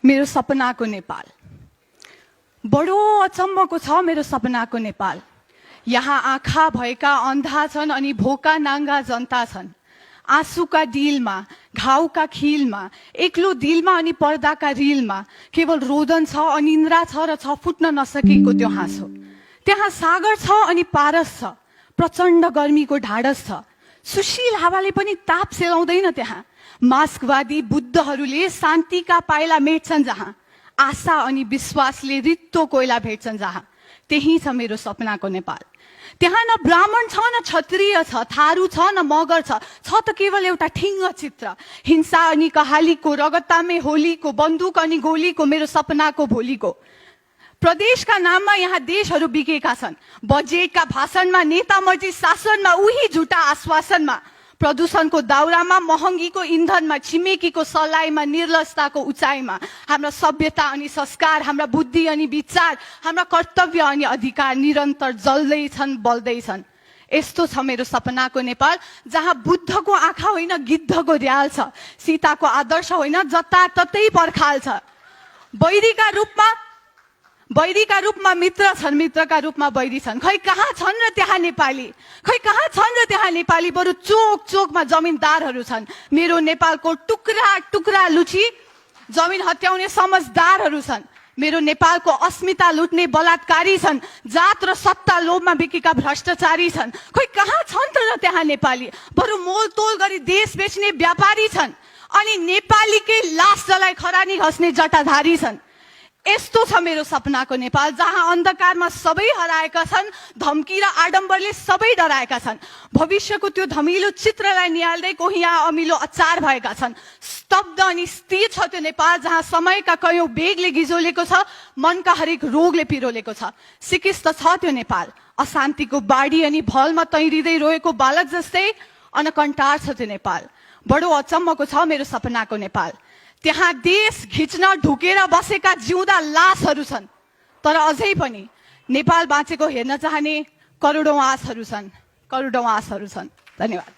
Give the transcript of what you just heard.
मेरो सपनाको नेपाल। बडो अचम्मको छ मेरो सपनाको नेपाल। यहाँ आँखा भएका अन्धा छन् अनि भोका नाङ्गा जनता छन्। आँसुका डिलमा, घाउका खिलमा, एक्लो दिलमा अनि पर्दाका रिलमा केवल रोदन छ, अनिन्द्रा छ र छ फुट्न नसकेको त्यो हाँसो। त्यहाँ सागर छ अनि पारस छ, प्रचण्ड गर्मीको ढाडस छ। सुशील हावाले पनि ताप सेलाउँदैन त्यहाँ। मास्कवादी बुद्धहरूले शान्तिका पाइला मेट्छन् जहाँ, आशा अनि विश्वासले रित्तो कोइला भेट्छन् जहाँ, त्यही छ मेरो सपनाको नेपाल। त्यहाँ न ब्राह्मण छ, न क्षत्रिय छ, थारू छ, न मगर छ त केवल एउटा ठिङ्ग चित्र। हिंसा अनि कहालीको, रगतामे होलीको, बन्दुक अनि गोलीको, मेरो सपनाको भोलिको। प्रदेशका नाममा यहाँ देशहरू बिकेका छन्। बजेटका भाषणमा, नेता मर्जी शासनमा, उही झुटा आश्वासनमा, प्रदूषणको दाउरामा, महँगीको इन्धनमा, छिमेकीको सलाइमा, निर्लजताको उचाइमा हाम्रा सभ्यता अनि संस्कार, हाम्रा बुद्धि अनि विचार, हाम्रा कर्तव्य अनि अधिकार निरन्तर जल्दैछन्, बल्दैछन्। यस्तो छ मेरो सपनाको नेपाल, जहाँ बुद्धको आँखा होइन गिद्धको र्याल छ, सीताको आदर्श होइन जताततै पर्खाल छ। वैरीका रूपमा मित्र छन्, मित्रका रूपमा वैरी छन्। खै कहाँ छन् र त्यहाँ नेपाली, खै कहाँ छन् र त्यहाँ नेपाली। बरु चोक चोकमा जमिनदारहरू छन्। मेरो नेपालको टुक्रा टुक्रा लुची जमिन हत्याउने समझदारहरू छन्। मेरो नेपालको अस्मिता लुट्ने बलात्कारी छन्। जात र सत्ता लोभमा बिकेका भ्रष्टाचारी छन्। खै कहाँ छन् त र त्यहाँ नेपाली। बरु मोलतोल गरी देश बेच्ने व्यापारी छन् अनि नेपालीकै लास जलाई खरानी घस्ने जटाधारी छन्। यस्तो छ मेरो सपनाको नेपाल, जहाँ अन्धकारमा सबै हराएका छन्, धम्की र आडम्बरले सबै डराएका छन्। भविष्यको त्यो धमिलो चित्रलाई निहाल्दै कोही यहाँ अमिलो अचार भएका छन्। स्तब्ध अनि स्थिर छ त्यो नेपाल, जहाँ समयका कयौं बेगले गिजोलेको छ, मनका हरेक रोगले पिरोलेको छ। सिकिस्त छ त्यो नेपाल, अशान्तिको बाढी अनि भलमा तैरिँदै रोएको बालक जस्तै अनकन्टार छ त्यो नेपाल। बडो अचम्मको छ मेरो सपनाको नेपाल। त्यहाँ देश घिच्न ढुकेर बसेका जिउँदा लासहरू छन्, तर अझै पनि नेपाल बाँचेको हेर्न चाहने करोडौं आशहरू छन्, करोडौं आशहरू छन्। धन्यवाद।